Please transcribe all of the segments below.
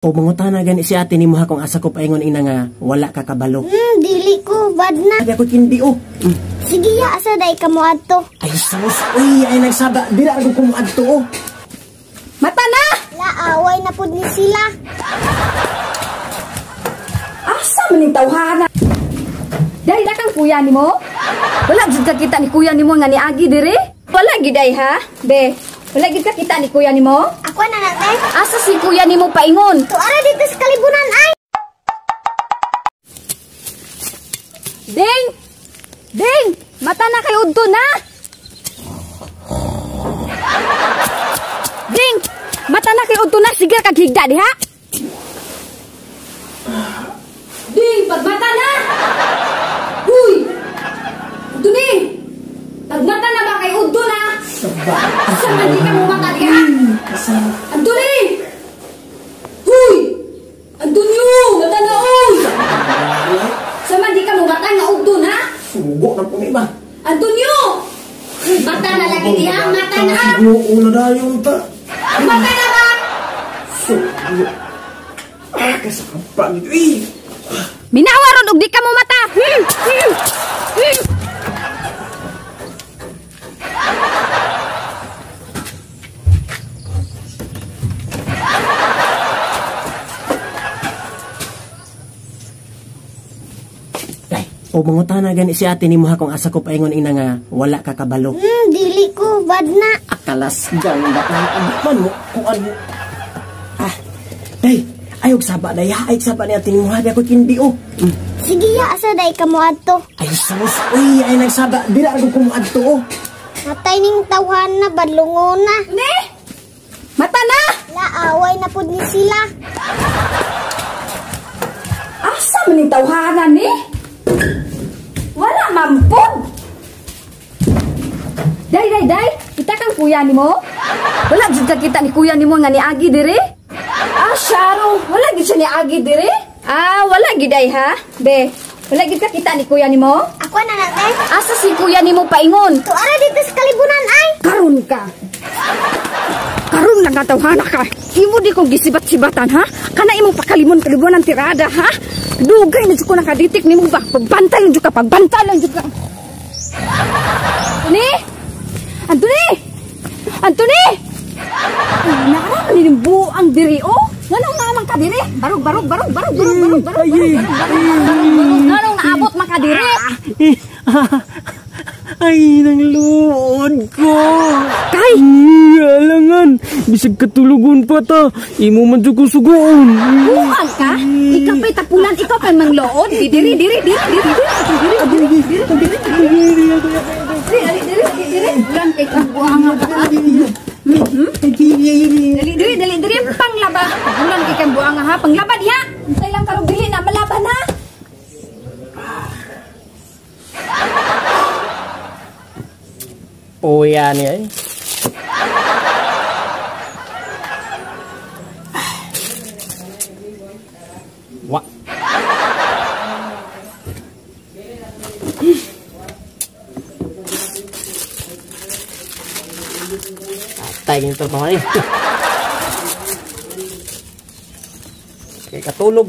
O mangutana gani si ate nimo ha kung asa ko paingon ina nga wala ka kabalo. Dili ko bad na. Abi ako kindi oh. Sige ya, asa day ka mo adto? Ay sus, uy, ay nagsaba dira ako ko moadto oh. Mata na! Laaway na pud ni sila. Asa man ning tawhana? Dahil na kang kuya nimo? Wala jud ka kita ni kuya nimo nga niagi diri? Wala gid ay ha? Be, wala gid ka kita ni kuya nimo? Ako na na te. Asa si kuya nimo paingon? Tuara dito sa kalibunan ay. Ding! Ding! Mata na kay udto na! Ding! Mata na kay udto na, sige kag higda diha. Ding, pagmata na! Huy! Udto ni! Pagmata na ba kay udto na? Asa man di ka mo mata diha? Anthony! Huy! Antonio! Mata na oy! Sa man di ka mo mata nga udto na? Sugo na po ba? Antonio! Mata na lagi diha, mata na! Sugo na dayon ta. Mata na ba? Sugo. Ah, kasakapang ito eh. Minawaron og di ka mo mata. Day, o mangutana gani si ate nimo ha kung asa ko paingon ina nga wala ka kabalo. Dili ko bad na. Akalas gang ba man mo kuan mo. Ah, day, ayog saba day, ay saba ni ate nimo ha ako kindi oh. Sige ya, asa day ka mo adto? Ay sus, uy, ay nagsaba dira ako ko moadto oh. Matay ning tawhan na badlungon na. Ne? Mata na. Laaway na pud ni sila. Asa man ning tawhana ni? Wala mampod. Day, day, day, kita kang kuya nimo? Wala jud ka kita ni kuya nimo nga niagi diri? Ah, syaro, wala gid siya niagi diri? Ah, wala gid ay ha? Be, wala gid ka kita ni kuya nimo? Ako na na te. Asa si kuya nimo paingon? Tuara dito sa kalibunan ay. Karon ka. Karon lang natawhana ka. Imo di ko gisibat-sibatan ha? Kana imong pakalimon-kalibunan tirada ha? Dugay na jud ko nakaditik nimo ba? Pagbantay lang jud ka, pagbantay lang jud ka. Anthony! Anthony! Anthony! Ay, naara man ning buang diri oh. Nganong naman ka diri? Barog barog barog barog barog barog barog barog barog barog. Nganong naabot man ka diri? Ay, nang luod ko. Kay! Alangan, bisag katulugon pa ta. Imo man jud ko sugoon. Buang ka? Ikaw pa'y tapulan, ikaw pa'y manglood. Diri, diri, diri, diri, diri, diri, diri, diri, diri, diri, diri, bulan kay kang buang nga. Dali, diri, dali, diri, panglaba. Bulan kay kang buang ha, panglaba diha. Untay lang karong dili na malaba na. Puya niya eh. Wa. Atay ganito pa eh. Okay, katulog.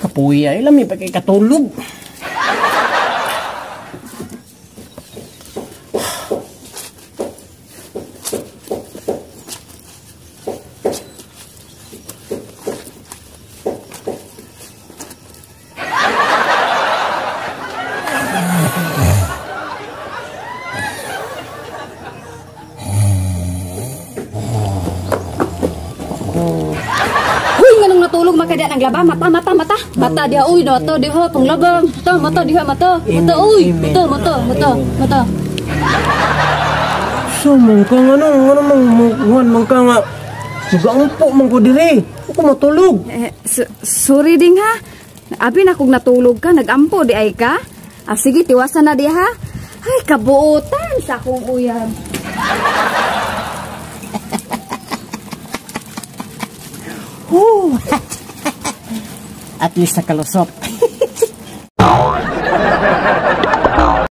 Kapuya, ilam eh, pagkay katulog. Huy, nganong natulog makadya ng laba? Mata, mata, mata. Mata diha, uy, mata diha, panglaba. Mata, mata diha, mata. Mata, uy, mata, mata, mata, mata. So, man ka nga nung, ano mang, man ka nga. Nagaampo man ko dire. Ako matulog. Eh, sorry ding ha. Abi na kung natulog ka, nagampo di ay ka. Ah, sige, tiwasan na diha. Ay, kabuotan sa akong uyab. Woo! At least nakalusot.